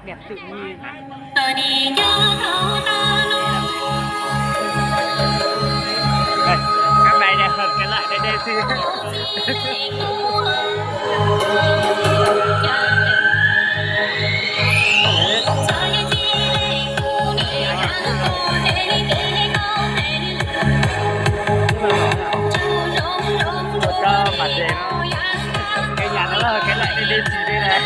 Niam txwm nyi. Ê, cái bài này hợp cái loại đây đây xí. Ua tau mas de no. Cái nhà nó là cái loại đây đây xí đây này.